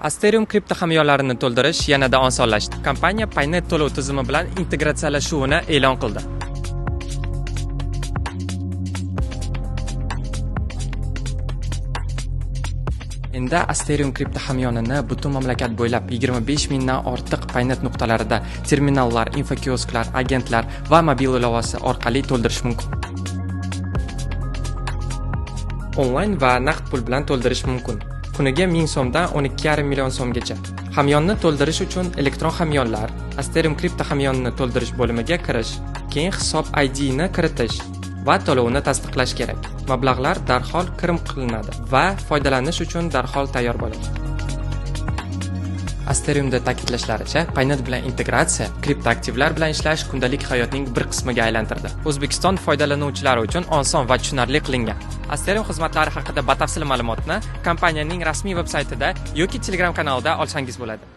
Asterium kripto hamyonlarini to'ldirish yanada osonlashdi. Kompaniya Paynet to'lov tizimi bilan integratsiyalashuvini e'lon qildi. Endi Asterium kripto hamyonini butun mamlakat bo'ylab 25 mingdan ortiq Paynet nuqtalarida terminallar, infokiosklar, agentlar va mobil ilovasi orqali to'ldirish mumkin. Onlayn va naqd pul bilan to'ldirish mumkin. Kuniga 1000 so'mdan 12,5 million so'mgacha. Hamyonni to'ldirish uchun elektron hamyonlar, Asterium kripto hamyonini to'ldirish bo'limiga kirish, keyin hisob ID ni kiritish va to'lovni tasdiqlash kerak. Mablag'lar darhol kirim qilinadi va foydalanish uchun darhol tayyor bo'ladi. Asteriumda ta'kidlashlaricha, Paynet bilan integratsiya kriptoaktivlar bilan ishlash kundalik hayotning bir qismiga aylantirdi. O'zbekiston foydalanuvchilari uchun oson va tushunarli qilingan. Asterium xizmatlari haqida batafsil ma'lumotni kompaniyaning rasmiy veb-saytida yoki Telegram kanalida olsangiz bo'ladi.